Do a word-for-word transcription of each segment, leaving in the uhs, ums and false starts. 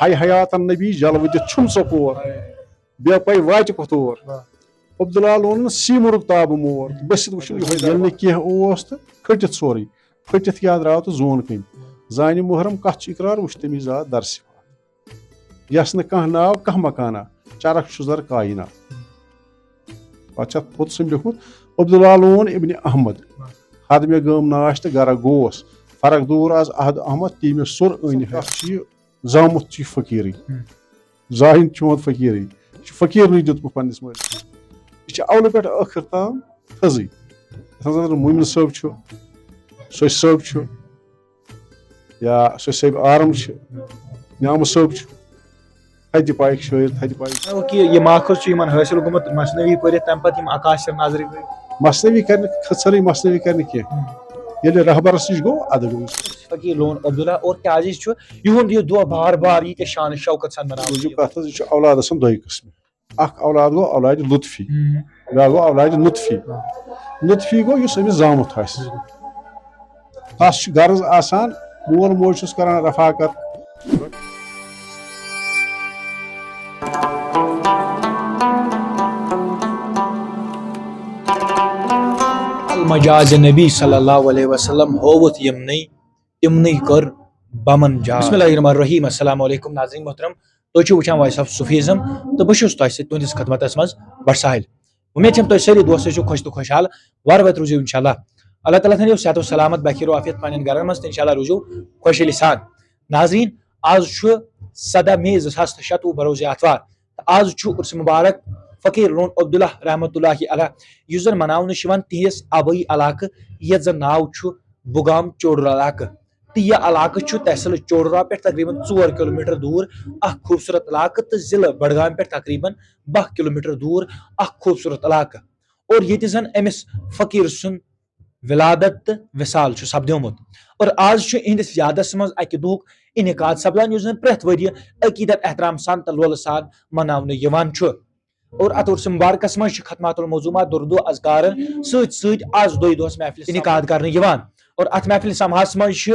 ہاے حیاتن نبی جلوٕ دِتھ چھُم ژۄپور، بے پے واتہِ کۄتور۔ عبداللہ لونُن سیٖمرُک تابہٕ مور، بٔسِتھ وٕچھُن یِہوٚے ییٚلہِ نہٕ کینٛہہ اوس تہٕ پھٔٹِتھ سورُے، پھٔٹِتھ کیٛاہ درٛاو تہٕ زون کٔمۍ۔ زانہِ محرم کَتھ چھُ اِقرار، وٕچھ تَمی زاد درسہِ۔ یَس نہٕ کانٛہہ ناو کانٛہہ مکانا، چرکھ چھُ زر کاینات۔ پتہٕ چھُ اَتھ پوٚت سُنٛد لیوٚکھمُت، عبداللہ لون ابن احمد، حد مےٚ گٲم ناش تہٕ گرا گوس، فرق دوٗر از عہد احمد، تی مےٚ سُر أنۍ ہے۔ کَتھ چھُ یہِ زامُت چھُ یہِ فقیٖرٕے۔ ہُم۔ زاہِن چھُ وۄنۍ فقیٖرٕے۔ یہِ چھُ فقیٖرنٕے دیُتمُت پنٛنِس مٲلِس۔ یہِ چھِ اولہٕ پٮ۪ٹھ ٲخٕر تام تھٔزٕے۔ یَتھ منٛز زَن مومِن صٲب چھُ، سوچ صٲب چھُ، یا سوچ صٲب آرم چھِ، نعمہٕ صٲب چھُ۔ تھدِ پایِکۍ شٲعر، تھدِ پایِکۍ۔ اوکے، یہِ ماخذ چھُ یِمن حٲصِل گوٚمُت مثنوی پٔرِتھ، تَمہِ پتہٕ یِم عکاسن نظرِ گٔے۔ مثنوی کرِ نہٕ، کھٔژرٕے مثنوی کرِ نہٕ کینٛہہ۔ ییٚلہِ رہبرس نِش گوٚو، اَدٕ گوٚو۔ فقیٖر لون عبداللہ اور کیٛازِ چھُ یِہُنٛد یہِ دۄہ بار بار ییٖتیٛاہ شان شوکت سان مناونہٕ بوٗزِو یِوان؟ کَتھ حظ، یہِ چھُ اولادس منٛز دۄیہِ قٕسمہٕ۔ اکھ اولاد گوٚو اولادِ لطفی، بیٛاکھ گوٚو اولادِ نطفی۔ نطفی گوٚو یُس أمِس زامُت آسہِ۔ تَس چھُ غرض آسان، مول موج چھُس کران رفاقت۔ المجاز نبی صلی اللہ علیہ وسلم ہووُتھ یِمنٕے، تِمنٕے کٔر بمن جاز۔ بسم اللہ الرحمن الرحیم۔ السلام علیکم ناظرین محترم، تُہۍ چھِو وٕچھان وائس آف صوفیزم تہٕ بہٕ چھُس تۄہہِ سۭتۍ تُہنٛدِس خدمتس منٛز بٹ ساحل۔ اُمید چھم تُہۍ سٲری دوست ٲسِو خۄش تہٕ خۄشحال، وارٕ وارٕ روٗزِو انشاءاللہ۔ اللہ تعالیٰ تھٲینو صحت و سلامت بخیر و عافیت پننٮ۪ن گرن منٛز تہٕ انشاءاللہ روٗزِو خۄشحٲلی سان۔ ناظرین، آز چھُ سدہ مئی زٕ ساس تہٕ شتوُہ، بروز آتھوار۔ تہٕ آز چھُ عرس مبارک فقیٖر لون عبداللہ رحمتہ اللہ علیہ، یُس زن مناونہٕ چھُ یِوان تِہنٛدِس آبٲیی علاقہٕ، یتھ زن ناو چھُ بُگام چوڈوٗر علاقہٕ۔ تہٕ یہِ علاقہٕ چھُ تحصیل چوڈورہ پٮ۪ٹھ تقریباً ژور کلومیٹر دوٗر اکھ خوٗبصوٗرت علاقہٕ تہٕ ضلعہٕ بڈگام پٮ۪ٹھ تقریباً باہ کلومیٹر دوٗر اکھ خوٗبصوٗرت علاقہٕ۔ اور ییٚتہِ زن أمِس فقیٖر سُنٛد ولادت تہٕ وصال چھُ سپدیومُت۔ اور آز چھُ یِہنٛدِس یادس منٛز اکہِ دۄہُک انعقاد سپدان، یُس زن پرٛٮ۪تھ ؤرۍ یہِ عقیدت احترام سان تہٕ لولہٕ سان مناونہٕ یِوان چھُ۔ اور اتھ عرس مبارکس منٛز چھِ ختمات الموضوعات، درود و اذکارن سۭتۍ سۭتۍ آز دۄیہِ دۄہس محفل انعقاد کرنہٕ یِوان۔ اور اتھ محفل سماہس منٛز چھِ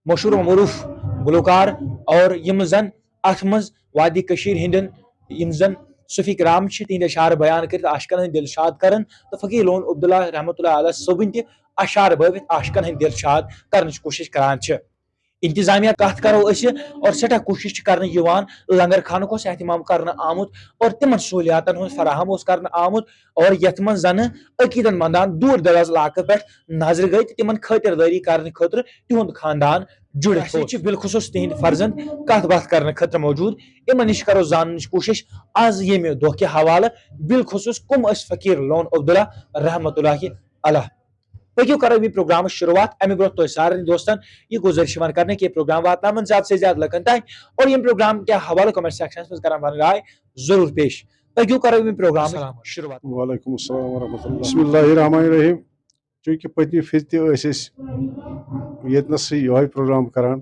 مشہوٗر و معروٗف گلوکار اور یِم زن اتھ منٛز وادی کٔشیٖرِ ہٕنٛدٮ۪ن یِم زن صوفی کرام چھِ، تِہنٛدۍ اشعار بیان کٔرِتھ عاشقن ہٕنٛدۍ دل شاد کران تہٕ فقیٖر لون عبداللہ رحمتہ اللہ علیہ صٲبٕنۍ تہِ اشعار بٲوِتھ عاشقن ہٕنٛدۍ دل شاد کرنٕچ کوٗشش کران چھِ۔ انتظامیہ کتھ کرو أسۍ، اور سٮ۪ٹھاہ کوٗشش چھِ کرنہٕ یِوان، لنگر خانُک اوس اہتمام کرنہٕ آمُت اور تِمن سہولیاتن ہُنٛد فراہم اوس کرنہٕ آمُت، اور یتھ منٛز زنہٕ عقیدن مندان دوٗر دراز علاقہٕ پٮ۪ٹھ نظرِ گٔے تہٕ تِمن خٲطردٲری کرنہٕ خٲطرٕ تِہُنٛد خاندان جُڑِتھ اَسہِ اوس۔ چھِ بالخصوٗص تِہنٛدۍ فرزند کتھ باتھ کرنہٕ خٲطرٕ موجود۔ یِمن نِش کرو زاننٕچ کوٗشش آز ییٚمہِ دۄہ کہِ حوالہٕ، بالخصوٗص کُم ٲسۍ فقیٖر لون عبداللہ رحمتہ اللہ علیہ۔ پٔکِو کرو ییٚمہِ پروگرامٕچ شروٗعات۔ امہِ برونٛہہ تۄہہِ سارنٕے دوستن یہِ گُزٲرِش یِوان کرنہٕ کہِ یہِ پروگرام واتناوان زیادٕ سے زیادٕ لُکن تام اور ییٚمہِ پروگرام کہِ حوالہٕ comment sectionس منٛز کران پنٕنۍ راے ضروٗر پیش۔ پٔکِو کرو ییٚمہِ پروگرامٕچ السلام۔ شروٗعات۔ وعلیکم السلام ورحمۃ اللہ۔ بسم اللہ الرحمن الرحیم۔ چونکہ پٔتمہِ پھِرِ تہِ ٲسۍ أسۍ ییٚتنَسٕے یِہوٚے پروگرام کران،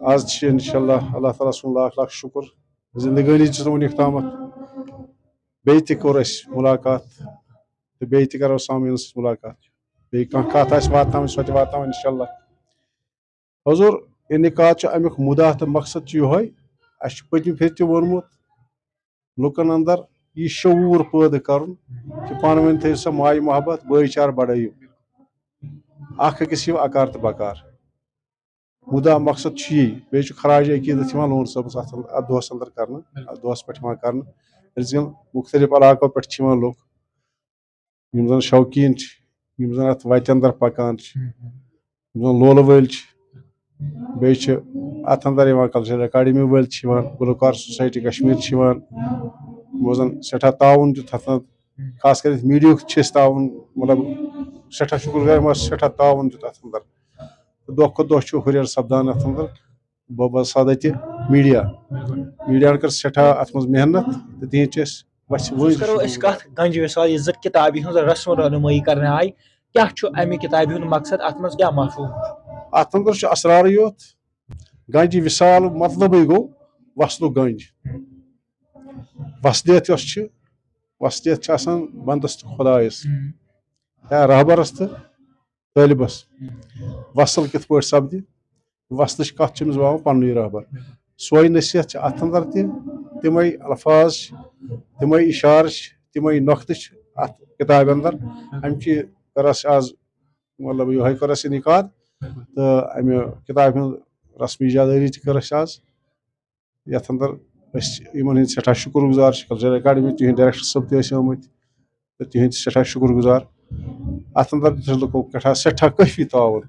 آز چھِ انشاءاللہ اللہ تعالیٰ سُنٛد لاکھ لاکھ شُکر، زندگٲنی دِژ وُنیُک تامَتھ۔ بیٚیہِ تہِ کوٚر اَسہِ مُلاقات تہٕ بیٚیہِ تہِ کرو سامعیٖنَس سۭتۍ مُلاقات۔ بیٚیہِ کانٛہہ کَتھ آسہِ واتناوٕنۍ، سۄ تہِ واتناوو انشاءاللہ۔ حضور، انعقاد چھُ اَمیُک مُدعا تہٕ مقصد چھُ یِہوٚے، اَسہِ چھُ پٔتمہِ پھِرِ تہِ ووٚنمُت، لُکن اندر یہِ شعوٗر پٲدٕ کرُن کہِ پانہٕ ؤنۍ تھٲیِو سا ماے محبت، بٲے چارٕ بڑٲیِو، اکھ أکِس ہیٚیِو اکار تہٕ بکار۔ مُدعا مقصد چھُ یی۔ بیٚیہِ چھُ خراج عقیدت یِوان لون صٲبَس اَتھ اندر، اَتھ دۄہَس اندر کرنہٕ، اَتھ دۄہَس پٮ۪ٹھ یِوان کرنہٕ۔ ییٚلہِ زَن مُختٔلِف علاقو پٮ۪ٹھ چھِ یِوان لُکھ، یِم زَن شوقیٖن چھِ، یِم زَن اَتھ وَتہِ اندر پکان چھِ، یِم زَن لولہٕ وٲلۍ چھِ، بیٚیہِ چھِ اَتھ اندر یِوان کلچرل اکیڈمی وٲلۍ چھِ یِوان، گلوکار سوسایٹی کشمیر چھِ یِوان، یِمو زَن سٮ۪ٹھاہ تعاوُن دیُت اَتھ اندر۔ خاص کٔرِتھ میٖڈیاہُک چھِ أسۍ تعاوُن، مطلب، سٮ۪ٹھاہ شُکُر گُزار، یِمو سٮ۪ٹھاہ تعاوُن دیُت اَتھ اندر۔ دۄہ کھۄتہٕ دۄہ چھُ ہُرٮ۪ر سپدان اَتھ اندر۔ بہٕ باسان تہِ میٖڈیا، میٖڈیاہن کٔر سٮ۪ٹھاہ اَتھ منٛز محنت تہٕ تِہِنٛد چھِ أسۍ وَژھِ أسۍ وٲنٛجہِ کرو شُکُر أسۍ گُزار۔ کَتھ گنجہِ وِسال، یُس زَن کِتابہِ ہُنٛز رسم رونمٲیی کرنہٕ آیہِ، کیٛاہ چھُ اَمہِ کِتابہِ ہُنٛد مقصد؟ اَتھ منٛز کیٛاہ مفہوٗم چھُ؟ اَتھ اندر چھُ اسرارٕے یوت۔ گنجہِ وِسال مطلبٕے گوٚو وصلُک گنج۔ وصلیت یۄس چھِ، وصلیت چھِ آسان بندس تہٕ خدایس، ہم۔ یا رہبرس تہٕ طٲلبس۔ ہم۔ وصل کِتھ پٲٹھۍ سپدِ؟ وصلٕچ کتھ چھِ أمِس باوان پننُے رہبر۔ بِلکُل۔ سۄے نصیحت چھِ اَتھ اندر تہِ، تِمے الفاظ چھِ، تِمے اِشارٕ چھِ، تِمے نۄقطہٕ چھِ اَتھ کِتابہِ اندر۔ اَمہِ چہِ کٔر اَسہِ آز مطلب یِہوٚے کٔر اَسہِ انعقاد، تہٕ اَمہِ کِتابہِ ہُنٛد رسمی اجازت تہِ کٔر اَسہِ آز۔ یَتھ اندر أسۍ یِمن ہٕنٛدۍ سٮ۪ٹھاہ شُکُر گُزار چھِ، کلچرل اکیڈمی تِہنٛدۍ ڈائریکٹر صٲب تہِ ٲسۍ آمٕتۍ، تہٕ تِہنٛدۍ سٮ۪ٹھاہ شُکُر گُزار۔ اَتھ اندر دیُت اَسہِ لُکو پٮ۪ٹھ سٮ۪ٹھاہ کٲفی تعاوُن،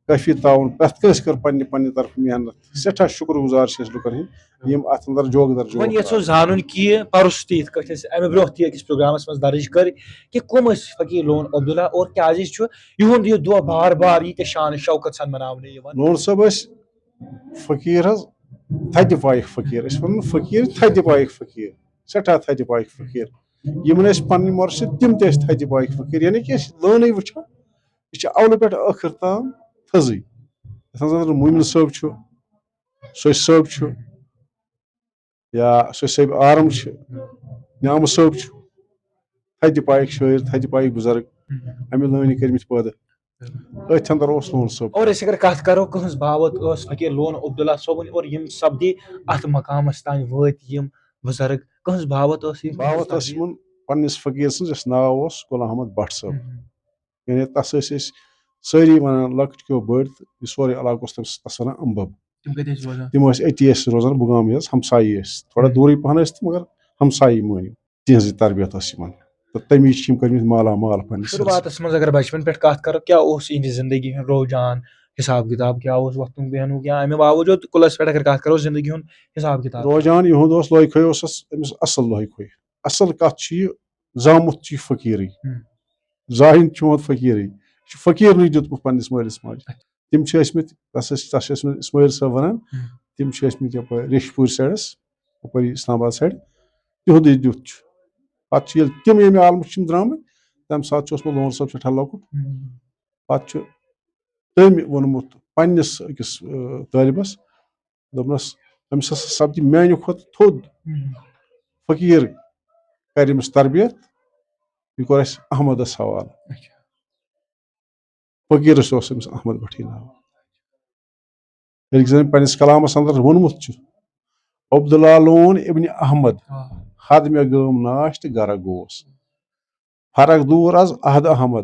کٲفی تعاوُن، پرٛٮ۪تھ کٲنٛسہِ کٔر پننہِ پننہِ طرفہٕ محنت، سٮ۪ٹھاہ شُکُر گُزار چھِ أسۍ لُکن ہٕنٛدۍ، یِم اَتھ اندر جوگ در جوگ وۄنۍ یژھو درٛاے۔ زانُن کہِ پرُس تہِ یِتھ کٲٹھۍ أسۍ اَمہِ برٛونٛہہ تہِ أکِس پروگرامس منٛز درٕج کٔر کہِ کٕم ٲسۍ فقیٖر لون عبداللہ اور کیٛازِ چھُ یِہُنٛد یہِ دۄہ بار بار ییٖتیٛاہ شان شوکت سان مناونہٕ یِوان؟ لون صٲب ٲسۍ فقیٖر حظ، تھدِ پایِکۍ فقیٖر۔ أسۍ وَنو نہٕ فقیٖر، تھدِ پایِکۍ فقیٖر، سٮ۪ٹھاہ تھدِ پایِکۍ فقیٖر۔ یِم نہٕ اَسہِ پَنٕنۍ مۄرشِد، تِم تہِ ٲسۍ تھدِ پایِکۍ فقیٖر۔ یعنی کہِ أسۍ لٲنٕے وٕچھو، یہِ چھِ اَولہٕ پٮ۪ٹھ ٲخٕر تام تھٔزٕے۔ یَتھ منٛز زَن مومِن صٲب چھُ، سوسہِ صٲب چھُ، یا سوسہِ صٲب آرم چھِ، نعمہٕ صٲب چھُ، تھدِ پایِکۍ شٲعر، تھدِ پایِکۍ بُزرگ، اَمہِ لٲنہِ کٔرمٕتۍ پٲدٕ۔ أتھۍ اندر اوس لون صٲب۔ اور أسۍ اگر کتھ کرو، کٕہٕنٛز باوت ٲس فقیٖر لون عبداللہ صٲبٕنۍ اور یِم سپدی اتھ مقامس تام وٲتۍ یِم بُزرگ، کٕہٕنٛز باوت ٲس یِم؟ باوت ٲس یِمن پننِس فقیٖر سٕنٛز، یَس ناو اوس غلام محمد بٹ صٲب۔ مم۔ یعنی تس ٲسۍ أسۍ سٲری ونان، لۄکٕٹۍ کیو بٔڑۍ، تہٕ یہِ سورُے علاقہٕ اوس تٔمِس، تس ونان امبب۔ تِم کتہِ ٲسۍ روزان؟ تِم ٲسۍ أتی ٲسۍ روزان، بُگام حظ، ہمسایی ٲسۍ، تھوڑا مم۔ دوٗرٕے پہن ٲسۍ تہٕ مگر ہمسایی مٲنِو۔ تِہنٛزٕے تربیت ٲس یِمن۔ تہٕ تَمی چھِ یِم کٔرمٕتۍ مالا مال پننِس سۭتۍ۔ شروٗعاتس منٛز اگر بچپن پٮ۪ٹھ کتھ کرو، کیٛاہ اوس یِہنٛدِ زندگی ہُنٛد رجحان، حساب کتاب کیٛاہ اوس وۄتھُن بیہنُک، یا امہِ باوجود کُلس پٮ۪ٹھ اگر کتھ کرو، زندگی ہُنٛد حساب کتاب؟ رجحان یِہُنٛد اوس لٲگۍ کھوٚے اوس اَس-، أمِس اصل لٲگۍ کھوٚے۔ اصل کتھ چھِ یہِ، زامُت چھُ یہِ فقیٖرٕے۔ ہم۔ زاہِن چھُ یِہُنٛد فقیٖرٕے۔ یہِ چھُ فقیٖرنٕے دیُتمُت پننِس مٲلِس ماجہِ۔ تِم چھِ ٲسمٕتۍ، تس ٲسۍ، تس چھِ ٲسمٕتۍ اسمٲعیل صٲب ونان، ہم۔ تِم چھِ ٲسمٕتۍ یپٲرۍ ریشپوٗرۍ سایڈس، یپٲرۍ اسلام آباد سایڈ، تِہُنٛدُے دیُت چھُ۔ پتہٕ چھِ ییٚلہِ تِم ییٚمہِ عالمہٕ چھِ یِم درٛامٕتۍ، تَمہِ ساتہٕ چھُ اوسمُت لون صٲب سٮ۪ٹھاہ لۄکُٹ۔ ہم۔ پتہٕ چھُ تٔمۍ ووٚنمُت پننِس أکِس، آ، طٲلبس، دوٚپنس، أمِس ہسا سپدِ میانہِ کھۄتہٕ تھوٚد ہم۔ فقیٖر کرِ أمِس تربیت، یہِ کوٚر اَسہِ احمدس حوالہٕ۔ اچھا۔ فقیٖرس اوس أمِس احمد بٹھی ناو۔ ییٚلہِ زن پننِس کلامس اندر ووٚنمُت چھُ، عبداللہ لون ابن احمد، آ۔ حد مےٚ گٲم ناش تہٕ گرک گوس۔ فرق دوٗر از عہد احمد،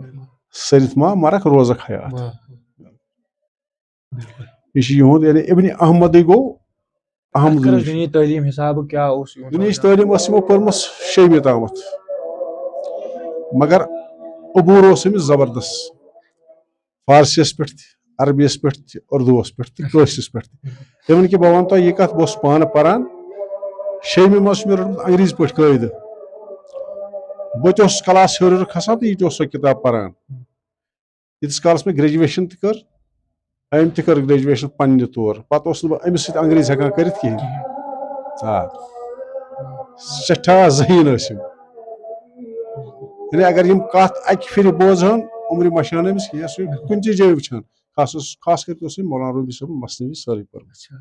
سٔرِتھ ما مرکھ روزکھ حیات۔ واہ۔ بِلکُل۔ یہِ چھُ یِہُنٛد، یعنی ابن احمدٕے گوٚو احمد اَتھ کٔر حظ دُنیہٕچ۔ دُنیہٕچ تعلیٖم حسابہٕ کیٛاہ اوس یِہُنٛد دُنیہٕچ روزان؟ تعلیٖم ٲس یِمو پٔرمٕژ شیٚیمہِ تامَتھ، مگر عبوٗر اوس أمِس زبردست، فارسیَس پٮ۪ٹھ تہِ، عربیَس پٮ۪ٹھ تہِ، اردوٗوَس پٮ۪ٹھ تہِ، اچھا۔ کٲشرِس پٮ۪ٹھ تہِ۔ اِوٕن کہِ بہٕ وَنہٕ تۄہہِ یہِ کَتھ، بہٕ اوسُس پانہٕ پَران، شیٚیمہِ منٛز چھُ مےٚ روٚٹمُت انگریٖزی پٲٹھۍ قٲعدٕ۔ بہٕ تہِ اوسُس کلاس ہیوٚر ہیوٚر کھسان تہٕ یہِ تہِ اوس سۄ کِتاب پَران۔ ییٖتِس کالَس مےٚ graduation تہِ کٔر، أمۍ تہِ کٔر graduation پننہِ طور۔ پتہٕ اوسُس نہٕ بہٕ أمِس سۭتۍ انگریٖزی ہٮ۪کان کٔرِتھ کِہیٖنۍ۔ آ۔ سٮ۪ٹھاہ ذہیٖن ٲسۍ یِم۔ یعنی اگر یِم کَتھ اَکہِ پھِرِ بوزہَن، عمرِ مَشان أمِس کینٛہہ، سُہ کُنہِ تہِ جایہِ وٕچھان۔ خاص اوس، خاص کر اوس أمۍ مولانا رومی صٲبُن مثنوی سٲرٕے پٔرمٕژ۔ اچھا۔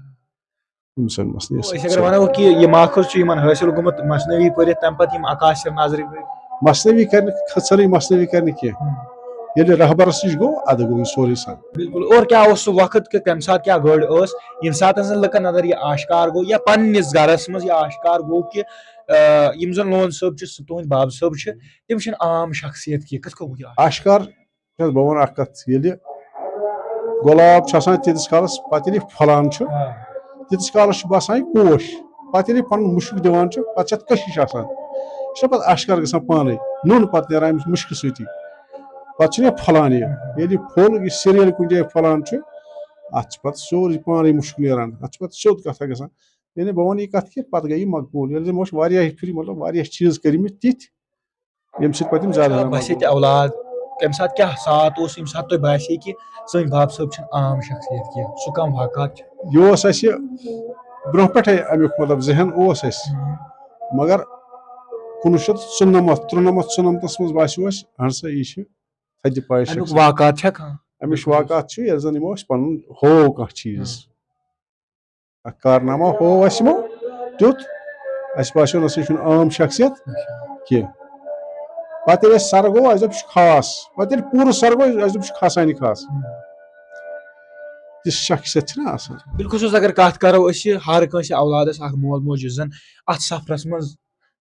أمۍ سٕنٛدۍ مثنوی أسۍ اگر سۭتۍ۔ وَنو کہِ یہِ ماخذ چھُ یِمن حٲصِل گوٚمُت مثنوی پٔرِتھ، تَمہِ پَتہٕ یِم عکاسر نظرِ پٔرِتھ۔ مثنوی کرنہٕ، کھٔژ نہٕ یہِ مثنوی کرنہٕ کینٛہہ۔ ہُم۔ ییٚلہِ رہبرس نِش گوٚو، اَدٕ گوٚو یہِ سورُے سَن۔ بِلکُل۔ اور کیٛاہ اوس سُہ وقت کہِ تَمہِ ساتہٕ کیٛاہ گٔڑ ٲس، ییٚمہِ ساتہٕ زَن لُکن اندر یہِ آشکار گوٚو یا پننِس گرس منٛز یہِ آشکار گوٚو کہِ، آ، یِم زَن لون صٲب چھِ، سُہ تُہنٛدۍ باب صٲب چھِ، تِم چھِنہٕ عام شخصیت کینٛہہ، کِتھ کٔنۍ گوٚو یہِ آشکار؟ آشکار؟ کیٛاہ بہٕ وَنہٕ اَکھ کَتھ، ییٚلہِ گۄلاب چھُ آسان تیٖتِس کالَس، پَتہٕ ییٚلہِ یہِ پھۄلان چھُ، آ۔ تیٖتِس کالَس چھُ باسان یہِ پوش۔ پَتہٕ ییٚلہِ یہِ پَنُن مُشُک دِوان چھُ، پَتہٕ چھِ اَتھ کٔشِش آسان۔ یہِ چھُنہ پَتہٕ آشکار گژھان پانَے، نوٚن پَتہٕ نیران أمِس مُشکہٕ سۭتی۔ پَتہٕ چھُنہٕ یہِ پھۄلان یہِ۔ ییٚلہِ یہِ پھوٚل، یہِ سِر ییٚلہِ کُنہِ جایہِ پھۄلان چھُ، اَتھ چھُ پَتہٕ سورُے پانَے مُشُک نیران۔ اَتھ چھُ پَتہٕ سیوٚد کَتھا گژھان۔ یعنی بہٕ وَنہٕ یہِ کَتھ کہِ پَتہٕ گٔے یہِ مقبوٗل۔ ییٚلہِ زَن مےٚ وٕچھ واریاہ پھِرِ، مطلب، واریاہ چیٖز کٔرمٕتۍ تِتھۍ، ییٚمہِ سۭتۍ پَتہٕ یِم زیادٕ اچھا، ہنا باسے مقبوٗل۔ تہِ اولاد، کَمہِ ساتہٕ کیٛاہ سات اوس، ییٚمہِ ساتہٕ تۄہہِ باسے کہِ سٲنۍ باب صٲب چھِنہٕ عام شخصیت کینٛہہ؟ سُہ کَم واقعات چھُ؟ یہِ اوس اَسہِ برٛونٛہہ پٮ۪ٹھَے اَمیُک، مطلب، ذہن اوس اَسہِ۔ ہُم۔ مگر کُنوُہ شیٚتھ ژُنَمَتھ، تُرٛنَمَتھ، ژُنَمتَس منٛز باسیو اَسہِ، اَہَن سا، یہِ چھِ تھدِ پایہِ اَمیُک شخصیت۔ واقعات چھا کانٛہہ؟ اَمِچ واقعات چھِ، ییٚلہِ زَن یِمو اَسہِ پَنُن ہوو کانٛہہ چیٖز۔ ہُم۔ اکھ کارنامہ ہوو اَسہِ یِمو تیُتھ، اَسہِ باسیو نہ سا یہِ چھُنہٕ عام شخصیت کینٛہہ۔ پَتہٕ ییٚلہِ اَسہِ سَر گوٚو، اَسہِ دوٚپ، "یہِ چھُ خاص۔" پَتہٕ ییٚلہِ پوٗرٕ سَر گوٚو، اَسہِ دوٚپ، "یہِ چھُ خاصانٕے خاص۔" تِژھ شخصیت چھِنہ آسان۔ بالکل چھُس، اگر کتھ کرو أسۍ، ہر کٲنٛسہِ اولادس اکھ مول موج یُس زن اتھ سفرس منٛز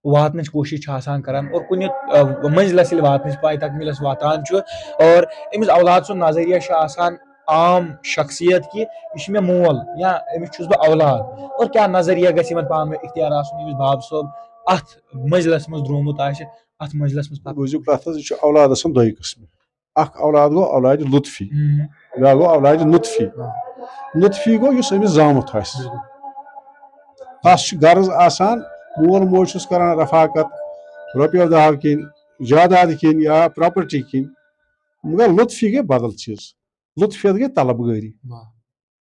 واتنٕچ کوٗشش چھِ آسان کران اور کُنہِ، آ، منزلس ییٚلہِ واتنٕچ پاے تکمیلس واتان چھُ اور أمِس اولاد سُنٛد نظریہ چھُ آسان عام شخصیت کہِ یہِ چھُ مےٚ مول یا أمِس چھُس بہٕ اولاد، اور کیٛاہ نظریہ گژھِ یِمن پانہٕ ؤنۍ اختیار آسُن، ییٚمِس باب صٲب اتھ منزلس منٛز درٛومُت آسہِ، اتھ منزلس منٛز پتہٕ۔ بوٗزِو کتھ حظ، یہِ چھُ اولادس آسان دۄیہِ قٕسمہٕ۔ اکھ اولاد گوٚو اولادِ لطفی، ہم۔ بیٛاکھ گوٚو اولادِ نطفی۔ آ۔ نطفی گوٚو یُس أمِس زامُت آسہِ۔ بالکل۔ تس چھُ غرض آسان، مول موج چھُس کران رفاقت، رۄپیو دہو کِنۍ، جاداد کِنۍ یا پراپرٹی کِنۍ، مگر لطفی گٔے بدل چیٖز۔ لطفیت گٔے طلب گٲری۔ واہ۔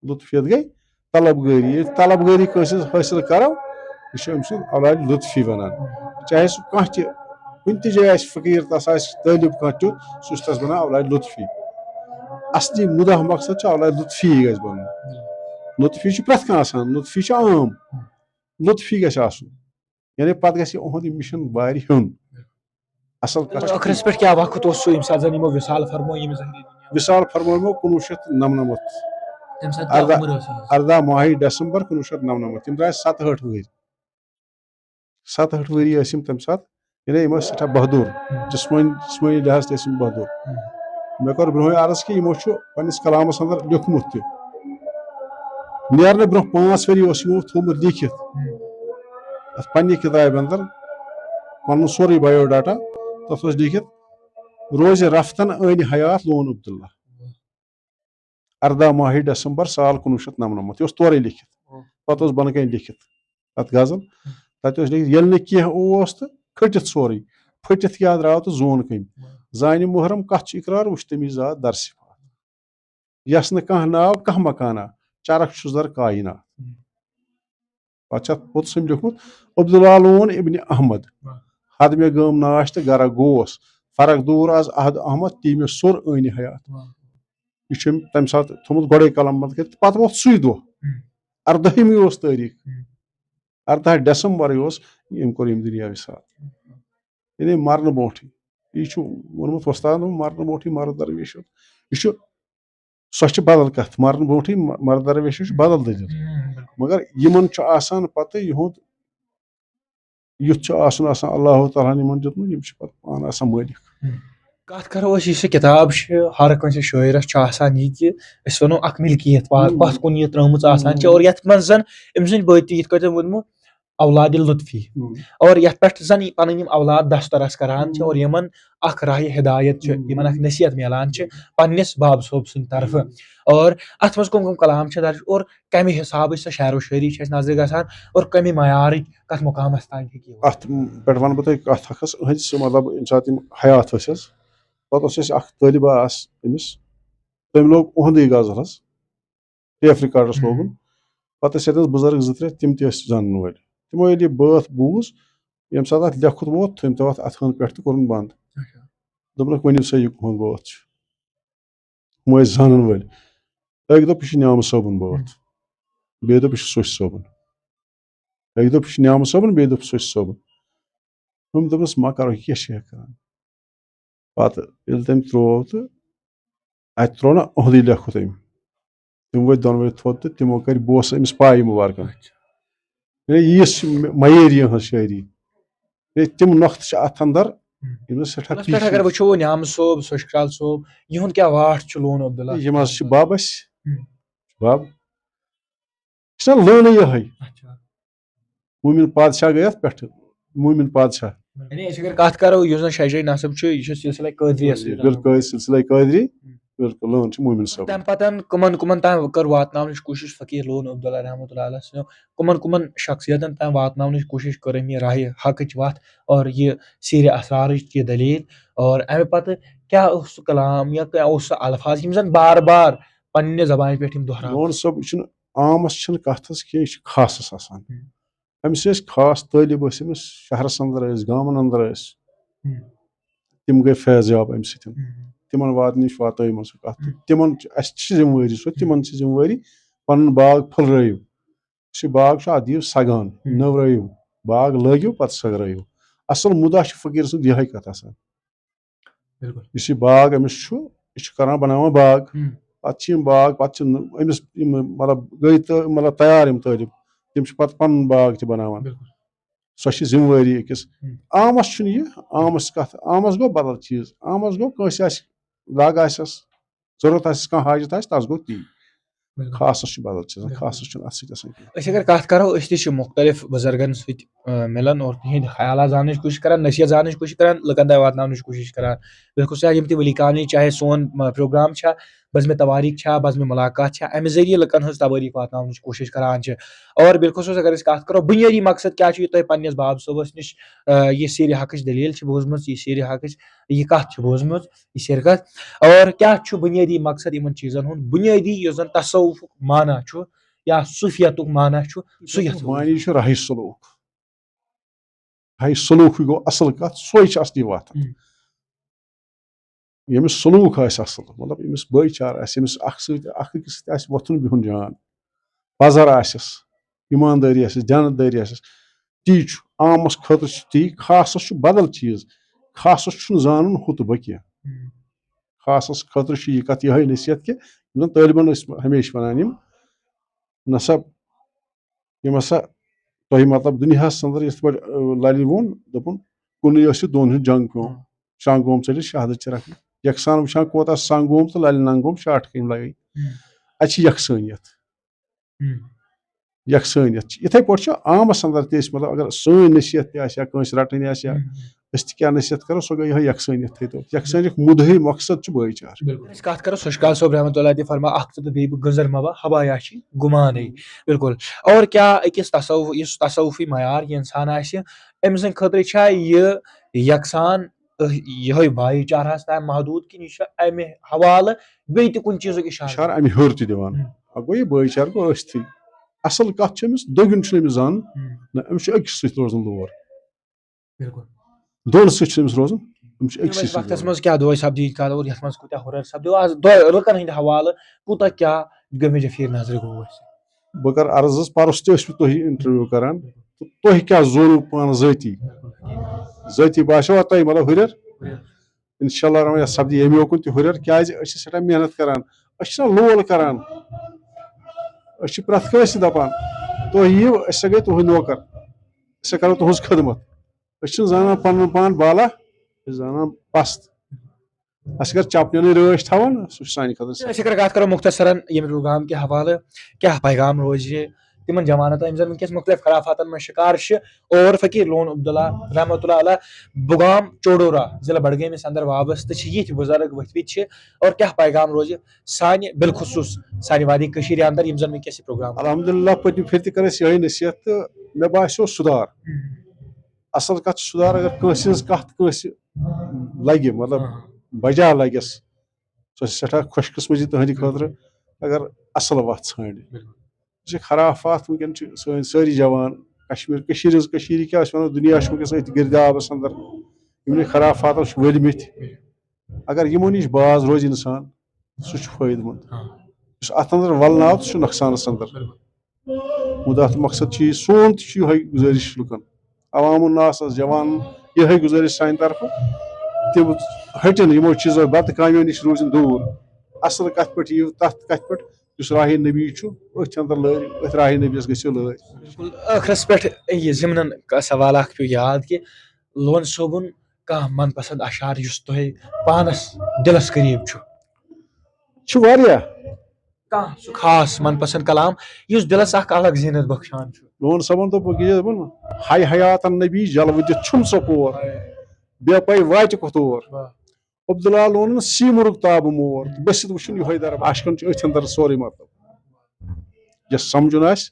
لطفیت گٔے طلب گٲری۔ ییٚلہِ طلب گٲری کٲنٛسہِ ہٕنٛز حٲصِل کرو، یہِ چھُ أمۍ سُنٛد اولاد لطفی بنان۔ چاہے سُہ کانٛہہ تہِ، کُنہِ تہِ جایہِ آسہِ فقیٖر، تس آسہِ طٲلب کانٛہہ تیُتھ، سُہ چھُ تس بنان اولاد لطفی۔ اصلی مُدعا مقصد چھُ اولاد لطفی گژھِ بنُن۔ لطفی چھُ پرٛٮ۪تھ کانٛہہ آسان، لطفی چھُ عام، لطفی گژھِ آسُن۔ یعنی پتہٕ گژھِ یِہُنٛد یہِ مِشن بارِ ہیوٚن۔ اصل کتھ چھِ۔ ٲخرس پٮ۪ٹھ کیٛاہ وقت اوس سُہ ییٚمہِ ساتہٕ زن یِمو وصال فرموو ییٚمہِ ظٲہری دُنیا؟ وصال فرموومو کُنوُہ شیٚتھ نَمنَمَتھ۔ تَمہِ ساتہٕ کیٛاہ ارداہ، عمر ٲس یِہٕنٛز؟ ارداہ ماہی ڈسمبر کُنوُہ شیٚتھ نَمنَمَتھ۔ یِم درٛاے ستہٕ ہٲٹھ وٕہٕرۍ۔ ستہٕ ہٲٹھ ؤری ٲسۍ یِم تَمہِ ساتہٕ۔ یعنی یِم ٲسۍ سٮ۪ٹھاہ بہادُر۔ ہم۔ جسمٲنی، جسمٲنی لحاظ تہِ ٲسۍ یِم بہادُر۔ ہم۔ مےٚ کوٚر برونٛہٕے عرض کہِ یِمو چھُ پننِس کلامس اندر لیوٚکھمُت تہِ۔ نیرنہٕ برونٛہہ پانٛژھ ؤری اوس یِمو تھوٚومُت لیکھِتھ۔ ہم۔ اتھ پننہِ کتابہِ اندر پنُن سورُے بایو ڈاٹا، تتھ اوس لیکھِتھ، روزِ رفتن عٲنہِ حیات لون عبداللہ۔ ارداہ ماہی ڈسمبر سال کُنوُہ شیٚتھ نَمنَمَتھ، یہِ اوس تورے لیکھِتھ۔ ہم۔ پتہٕ اوس بۄنہٕ کنہِ لیکھِتھ اتھ غزل۔ ہم۔ تتہِ اوس لیکھِتھ، ییٚلہِ نہٕ کینٛہہ اوس تہٕ کھٔٹِتھ سورُے، پھٔٹِتھ کیٛاہ درٛاو تہٕ زون کٔمۍ۔ ہم۔ زانہِ محرم کتھ چھُ اقرار، وُچھ تٔمِس زاد درسِ پاک۔ یس نہٕ کانٛہہ ناو کانٛہہ مکانا، چرکھ چھُس در کاینات۔ ہم۔ پتہٕ چھُ اتھ پوٚتُس أمۍ لیوٚکھمُت، عبداللہ لون ابن احمد، واہ۔ حد مےٚ گٲم ناش تہٕ گرا گوس، فرق دوٗر از عہد احمد، تی مےٚ سوٚر عٲنہِ حیات۔ واہ۔ یہِ چھُ أمۍ تَمہِ ساتہٕ تھوٚمُت گۄڈَے قلم بنٛد کٔرِتھ، پَتہٕ ووت سُے دۄہ۔ ہم۔ اردٲہِمہِ اوس تٲریٖخ۔ ہم۔ ارداہ ڈسمبرٕے اوس، أمۍ کوٚر ییٚمہِ دُنیا وِصال۔ یعنی مرنہٕ برونٛٹھٕے۔ یہِ چھُ ووٚنمُت وۄستادن، مرنہٕ برونٛٹھٕے مرٕ درویش ہیوٚت۔ یہِ چھُ، سۄ چھِ بدل کَتھ، مرنہٕ برونٛٹھٕے م-، مرٕ درویش چھُ بدل دٔلیٖل۔ ہم، بالکل۔ مگر یِمن چھُ آسان پَتہٕ یِہُنٛد یُتھ چھُ آسُن آسان، اللہ تعالیٰ ہن یِمن دیُتمُت، یِم چھِ پَتہٕ پانہٕ آسان مٲلِک۔ ہم۔ کتھ کرو أسۍ، یُس یہِ کِتاب چھِ، ہر کٲنٛسہِ شٲعرس چھُ آسان یہِ کہِ أسۍ ونو اکھ ملکیت، پا-، ہم۔ پتھ کُن یہِ ترٲومٕژ آسان چھِ، ہم۔ اور یتھ منٛز زن أمۍ سٕنٛدۍ بٲتی، یِتھ کٲٹھۍ تٔمۍ ووٚنمُت، اولاد لطفی، ہم۔ اور یتھ پٮ۪ٹھ زن یہِ پنٕنۍ یِم اولاد دسترس کران چھِ، ہم۔ اور یِمن اکھ راہِ ہدایت چھِ، ہم۔ یِمن اکھ نصیحت میلان چھِ پننِس باب صٲب سٕنٛدِ طرفہٕ۔ ہم۔ اور اتھ منٛز کم کم کلام چھِ درج، اور کمہِ حسابٕچ سۄ شعر و شٲعری چھِ اَسہِ نظرِ گژھان اور کمہِ معیارٕچ کتھ مقامس تام ہیٚکہِ یہِ وٲتِتھ؟ اتھ پٮ۪ٹھ ونہٕ بہٕ تۄہہِ کتھ اکھ حظ، أہنٛدِ سُہ مطلب ییٚمہِ ساتہٕ یِم حیات ٲسۍ حظ، پتہٕ اوس اَسہِ اکھ طٲلبہ آس أمِس، تٔمۍ لوگ اُہُنٛدٕے غزل حظ، ٹیپ ریکارڈس ہم۔ لوگُن۔ پتہٕ ٲسۍ اَتہِ حظ بُزرگ زٕ ترٛےٚ، تِم تہِ ٲسۍ زانن وٲلۍ۔ تِمو ییٚلہِ یہِ بٲتھ بوٗز، ییٚمہِ ساتہٕ اتھ لیکھُت ووت، تھٲوۍ تِم تتھ اتھٕ ہن پٮ۪ٹھ تہٕ کوٚرُن بنٛد۔ اچھا۔ دوٚپنکھ، ؤنِو سا، یہِ کُہُنٛد بٲتھ چھُ؟ ہُم ٲسۍ زانن وٲلۍ۔ أکۍ دوٚپ، یہِ چھُ نیامہٕ صٲبُن بٲتھ۔ بیٚیہِ دوٚپ، یہِ چھُ سوٚسۍ صٲبُن۔ أکۍ دوٚپ، یہِ چھُ نیامہٕ صٲبُن، بیٚیہِ دوٚپ، سوٚسۍ صٲبُن۔ ہُم دوٚپنَس، مہ کرو، یہِ کیٛاہ چھِ ہٮ۪کھ کران؟ پتہٕ ییٚلہِ تٔمۍ ترٛوو تہٕ اَتہِ ترٛوو نہ اُہُنٛدُے لیکھُت أمۍ۔ تِم ؤتھۍ دۄنوَے تھوٚد تہٕ تِمو کٔرۍ بوسہٕ أمِس پایہِ مُبارکَن۔ واہ۔ ہے، یِژھ چھِ مےٚ-، مَیٲری ہٕنٛز شٲعری۔ ہے، تِم نۄختہٕ چھِ اَتھ اَندَر، ہم۔ یِم زَن سٮ۪ٹھاہ اَتھ پٮ۪ٹھ اگر پیٖسِتھ چھِ۔ وٕچھو، نیامہٕ صٲب، سۄچھ کرٛال صٲب، یِہُنٛد کیٛاہ واٹھ چھُ لون عبداللہ؟ یِم حظ چھِ بَب اَسہِ، ہم۔ بَب۔ یہِ چھِنہ لٲنٕے یِہوٚے۔ اچھا۔ مومِن پادشاہ گٔے اَتھ پٮ۪ٹھٕ، مومِن پادشاہ۔ یعنی أسۍ اگر کتھ کرو، یُس زن شجرِ نسب چھُ، یہِ چھُ سلسلہ قٲدریَس سۭتۍ۔ بِلکُل، سلسلہ قٲدری، ہم۔ بِلکُل، لٲن چھِ مومِن صٲب۔ تَمہِ پتہٕ کٕمن کٕمن تام کٔر واتناونٕچ کوٗشِش فقیٖر لون عبداللہ رحمتہ اللہ علیہ سٕنٛدیو؟ کٕمن کٕمن شخصیتن تام واتناونٕچ کوٗشِش کٔر أمۍ یہِ راہِ حقٕچ وَتھ اور یہِ سیٖرِ اسرارٕچ یہِ دٔلیٖل؟ اور اَمہِ پتہٕ کیٛاہ اوس سُہ کلام یا کیٛاہ اوس سُہ الفاظ یِم زن بار بار پننہِ زبانہِ پٮ۪ٹھ یِم دۄہراوان؟ لون صٲب، یہِ چھُنہٕ عامس چھِنہٕ کَتھ حظ کینٛہہ، یہِ چھِ خاصس آسان۔ ہم۔ أمِس ٲسۍ خاص طٲلب ٲسۍ أمِس، شہرس اندر ٲسۍ، گامن اندر ٲسۍ۔ ہم۔ تِم گٔے فیض یاب اَمہِ سۭتۍ۔ ہم۔ تِمن وات-، نِش واتٲو یِمن سُہ کتھ۔ ہم۔ تِمن چھِ، اَسہِ چھِ ذمہٕ وٲری سۄ، ہم۔ تِمن چھِ ذمہٕ وٲری پنُن باغ پھٔلرٲیِو۔ یُس یہِ باغ چھُ، اَتھ دِیِو سگان، ہم۔ نٔورٲیِو۔ باغ لٲگِو، پتہٕ سگرٲیِو۔ اصل مُدعا چھُ فقیٖر سُنٛد یِہوٚے کتھ آسان۔ بِلکُل۔ یُس یہِ باغ أمِس چھُ، یہِ چھُ کران بناوان باغ۔ ہم۔ پتہٕ چھِ یِم باغ، پتہٕ چھِ نہٕ أمِس یِم مطلب گٔے تہٕ مطلب تیار یِم طٲلب، تِم چھِ پتہٕ پنُن باغ تہِ بناوان۔ بِلکُل۔ سۄ چھِ ذمہٕ وٲری أکِس۔ ہُم۔ عامس چھُنہٕ یہِ، عامس کتھ، عامس گوٚو بدل چیٖز، عامس گوٚو کٲنٛسہِ آسہِ دگ آسٮ۪س، ضروٗرت آسٮ۪س، کانٛہہ حاجت آسہِ، تس گوٚو تی۔ بِلکُل۔ خاصس چھُ بدل چیٖز، بِلکُل۔ خاصس چھُنہٕ اتھ سۭتۍ آسان کینٛہہ۔ أسۍ اگر کتھ کرو، أسۍ تہِ چھِ مُختلف بُزرگن سۭتۍ، آ، مِلان اور تِہنٛدۍ خیالات زاننٕچ کوٗشش کران، نصیحت زاننٕچ کوٗشش کران، لُکن تام واتناونٕچ کوٗشش کران۔ بِلکُل سر، یِم تہِ ؤلی کامنی، چاہے سون، آ، پروگرام چھا، بزمِ تواریخ چھا، بزمِ ملاقات چھا، امہِ ذٔریعہٕ لُکن ہٕنٛز تواریخ واتناونٕچ کوٗشش کران چھِ۔ اور بالخصوص اگر أسۍ کتھ کرو، بُنیٲدی مقصد کیٛاہ چھُ، یہِ تۄہہِ پننِس باب صٲبس نِش، آ، یہِ سیرِ حقٕچ دٔلیٖل چھِ بوٗزمٕژ، یہِ سیرِ حقٕچ، یہِ کتھ چھِ بوٗزمٕژ، یہِ سیرِ کتھ، اور کیٛاہ چھُ بُنیٲدی مقصد یِمن چیٖزن ہُنٛد، بُنیٲدی یُس زن تصوفُک معنی چھُ یا صوفیتُک معنی چھُ، سُہ یتھ معنی چھُ راہی سلوک۔ راہی سلوکٕے گوٚو اصل کتھ، سۄے چھِ اصلی وتھ۔ ہم۔ ییٚمِس سلوک آسہِ اصل، مطلب، ییٚمِس بٲے چارٕ آسہِ، ییٚمِس اکھ سۭتۍ، اکھ أکِس سۭتۍ آسہِ وۄتھُن بِہُن جان، پزر آسٮ۪س، ایماندٲری آسٮ۪س، دیانتدٲری آسٮ۪س، تی چھُ عامس خٲطرٕ چھُ تی، خاصس چھُ بدل چیٖز۔ خاصس چھُنہٕ زانُن ہُہ تہٕ بہٕ کینٛہہ۔ ہم۔ خاصس خٲطرٕ چھُ یہِ کتھ، یِہے نصیحت کہِ یِم زن طٲلبن ٲسۍ ہمیشہِ ونان یِم، نسا یِم ہسا تۄہہِ مطلب دُنیاہس اندر یِتھ پٲٹھۍ، آ، للہِ ووٚن، دوٚپُن، کُنُے ٲسِو دۄن ہُنٛد جنگ پیوٚم۔ ہم۔ شانٛگوم ژٔلِتھ شہادت چرکھ۔ یکسان وٕچھان کوٗتاہ سنٛگ گوم تہٕ للہِ ننٛگ گوم شاٹھ کٔمۍ لگے۔ ہم۔ اتہِ چھِ یکسٲنیت۔ ہم۔ یکسٲنیت چھِ۔ یِتھے پٲٹھۍ چھُ عامس اندر تہِ أسۍ، مطلب، اگر سٲنۍ نصیحت تہِ آسہِ یا کٲنٛسہِ رٹٕنۍ آسہِ یا ہم۔ أسۍ تہِ کیٛاہ نصیحت کرو، سۄ گٔے یِہوٚے یکسٲنیت تھٲے تو۔ یکسٲنیت مُدہٕے مقصد چھُ بٲے چارٕ۔ بِلکُل۔ أسۍ کَتھ کَرو، سُشکال صٲب رحمتہ اللہ تہِ فرما، اَکھ ژٕ تہٕ بیٚیہِ بہٕ گٔنزر مہ بہ، ہوا یا چھِ گُمانٕے۔ بِلکُل۔ اور کیٛاہ أکِس تصوف، یُس تصوفی معیار یہِ اِنسان آسہِ، أمۍ سٕنٛدِ خٲطرٕ چھا یہِ یکسان أہ-، یِہوٚے بھایی چارہَس تام محدوٗد کِنہٕ یہِ چھُ اَمہِ حوالہٕ بیٚیہِ تہِ کُنہِ چیٖزُک اِشارٕ؟ اِشارٕ اَمہِ ہیوٚر تہِ دِوان۔ ہُم۔ اَکھ گوٚو یہِ بھایی چارٕ گوٚو ٲستھٕے۔ اَصٕل کَتھ چھِ أمِس، دٔگِن چھُنہٕ أمِس زانُن۔ ہُم۔ نہ، أمِس چھُ أکِس سۭتۍ روزُن لور۔ بِلکُل۔ دۄن سۭتۍ چھُنہٕ أمِس روزُن، أمِس چھُ أکسٕے أمِس سۭتۍ وقتس روزُن۔ منٛز کیٛاہ دۄہے سپدی یہِ کتھ اور یتھ منٛز کوٗتاہ ہُرر سپدیو؟ از دۄہ لُکن ہٕنٛدِ حوالہٕ کوٗتاہ کیٛاہ گٔمٕتۍ جفیر نظرِ گوٚو اَسہِ؟ بہٕ کرٕ عرض حظ، پرُس تہِ ٲسِو تُہۍ interview کران، تہٕ تۄہہِ کیٛاہ زونوٕ پانہٕ ذٲتی؟ ذٲتی باسیوا تۄہہِ مطلب ہُرٮ۪ر؟ ہُرٮ۪ر۔ انشاءاللہ الرحمن یتھ سپدِ ییٚمہِ یوکُن تہِ ہُرٮ۪ر، کیٛازِ أسۍ چھِ سٮ۪ٹھاہ محنت کران، أسۍ چھِنہ لول کران، أسۍ چھِ پرٛٮ۪تھ کٲنٛسہِ دپان، تُہۍ یِیِو، أسۍ سا گٔے تُہٕنٛدۍ نوکر، أسۍ سا کرو تُہٕنٛز خدمت۔ أسۍ چھِنہٕ زانان پنُن پان بالا، أسۍ چھِ زانان پست۔ اَسہِ اگر چپنٮ۪نٕے رٲچھ تھاوو نہ، سُہ چھُ سانہِ خٲطرٕ أسۍ اگر کتھ کرو مختصرن ییٚمہِ پروگرام کہِ حوالہٕ، کیٛاہ پیغام روزِ تِمن جوانن تام، یِم زن وٕنکیٚس مختلف خرافاتن منٛز شکار چھِ، اور فقیر لون عبداللہ رحمتہ اللہ علیہ بُگام چوڈورہ ضلع بڈگٲمِس اندر وابستہٕ چھِ، یِتھۍ بُزرگ ؤتھۍ مٕتۍ چھِ، اور کیٛاہ پیغام روزِ سانہِ بالخصوص سانہِ وادی کٔشیٖرِ اندر، یِم زن وٕنکیٚس یہِ پروگرام۔ الحمدللہ، پٔتمہِ پھِرِ تہِ کٔر اَسہِ یِہوٚے نصیحت تہٕ مےٚ باسیو سُدھار۔ ہم۔ اصل کتھ چھِ سُدھار، اگر کٲنٛسہِ ہٕنٛز کتھ کٲنٛسہِ لگہِ، مطلب، ہاں۔ بجا لگٮ۪س، سۄ چھِ سٮ۪ٹھاہ خۄش قسمتی تٕہٕنٛدِ خٲطرٕ، اگر اصل وتھ ژھانٛڈِ۔ بِلکُل۔ یہِ چھِ خرافات، وٕنکٮ۪ن چھِ سٲنۍ سٲری جوان کشمیر، کٔشیٖرِ ہٕنٛز، کٔشیٖرِ کیٛاہ أسۍ ونو، دُنیا چھُ وٕنکٮ۪س أتھۍ گِردِ آبس اندر، یِمنٕے خرافاتو چھِ ؤلۍ مٕتۍ۔ بِلکُل۔ اگر یِمو نِش باز روزِ انسان، سُہ چھُ فٲیدٕ مند۔ ہاں۔ یُس اتھ اندر ولنہٕ آو، سُہ چھُ نۄقصانس اندر۔ بِلکُل۔ مُدا تہٕ مقصد چھُ یہِ، سون تہِ چھُ یِہوٚے گُزٲرِش لُکن، عوام الناس، جوان، یِہوٚے گُزٲرِش سانہِ طرفہٕ، تِم ہٹن یِمو چیٖزو، بدکامیو نِش روٗزِن دوٗر، اصل کتھ پٮ۪ٹھ یِیِو، تتھ کتھ پٮ۪ٹھ یُس راہِ نبی چھُ، أتھۍ اندر لٲرِو، أتھۍ راہِ نبیَس گٔژھِو لٲرۍ۔ بِلکُل۔ ٲخرس پٮ۪ٹھ یہِ ضمنن سوال اکھ پیوٚو یاد کہِ لون صٲبُن کانٛہہ من پسند اشعار یُس تۄہہِ پانس دِلس قریب چھُ؟ چھُ واریاہ۔ کانٛہہ سُہ خاص من پسند کلام یُس دِلس اکھ الگ زیٖنت بخشان چھُ؟ لون صٲبن دوٚپ، بہٕ کیٛاہ دَپان، ہاے حیاتن نبی جلوٕ دِتھ چھُم ژۄپور، بے پَے واتہِ کۄتھ اور۔ واہ۔ عبداللہ لونن سیٖمرُک تابہٕ مور، تہٕ بٔسِتھ وٕچھُن یِہوٚے درب۔ عاشقن چھُ أتھۍ اندر سورُے مطلب۔ یَس سمجھُن آسہِ،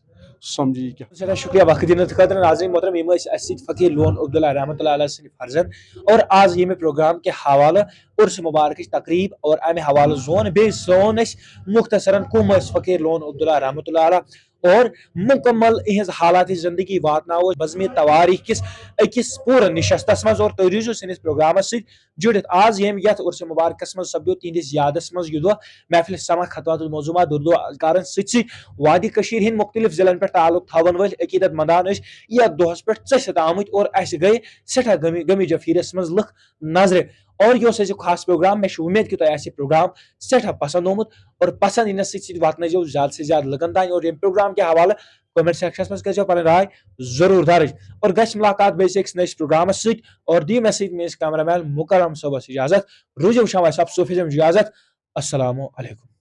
سُہ سمجھِ یہِ کیٛاہ۔ سٮ۪ٹھاہ شُکریہ وقت دِنہٕ خٲطرٕ۔ ناظرین محترم، یِم ٲسۍ اَسہِ سۭتۍ فقیٖر لون عبداللہ رحمتہ اللہ علیہ سٕنٛدۍ فرزند اور آز ییٚمہِ پروگرام کہِ حوالہٕ عرس مبارکٕچ تقریب اور امہِ حوالہٕ زون بیٚیہِ زون أسۍ مختصرن کم ٲسۍ فقیٖر لون عبداللہ رحمتہ اللہ علیہ اور مکمل اِہنٛز حالات زندگی واتناوو بزمِ تواریخ کِس أکِس پوٗرٕ نشستس منٛز اور تُہۍ روٗزِو سٲنِس پروگرامس سۭتۍ جُڑِتھ۔ آز ییٚمہِ یتھ عرس مبارکس منٛز سپدیو تِہنٛدِس یادس منٛز یہِ دۄہ محفل سما ختمات الموضوع ما دردو اذکارن سۭتۍ سۭتۍ وادی کٔشیٖرِ ہٕنٛدۍ مختلف ضلعن پٮ۪ٹھ تعلق تھاون وٲلۍ عقیدت مندان ٲسۍ یتھ دۄہس پٮ۪ٹھ ژٔسِتھ آمٕتۍ اور اسہِ گٔے سٮ۪ٹھاہ غمی، غمی جفیرس منٛز لُکھ نظرِ۔ اور یہِ اوس اَسہِ خاص پروگرام۔ مےٚ چھِ اُمید کہِ تۄہہِ آسہِ یہِ پروگرام سٮ۪ٹھاہ پسنٛد آمُت، اور پسنٛد یِنس سۭتۍ سۭتۍ واتنٲیزیو زیادٕ سے زیادٕ لُکن تام، اور ییٚمہِ پروگرام کہِ حوالہٕ comment sectionس منٛز کٔرزیو پنٕنۍ راے ضروٗر درٕج۔ اور گژھِ مُلاقات بیٚیِس أکِس نٔیِس پروگرامس سۭتۍ، اور دِیِو مےٚ سۭتۍ میٲنِس cameraman مُکرم صٲبس اجازت۔ روٗزِو وٕچھان وائس آف صوفیزم اجازت۔ السلام علیکم۔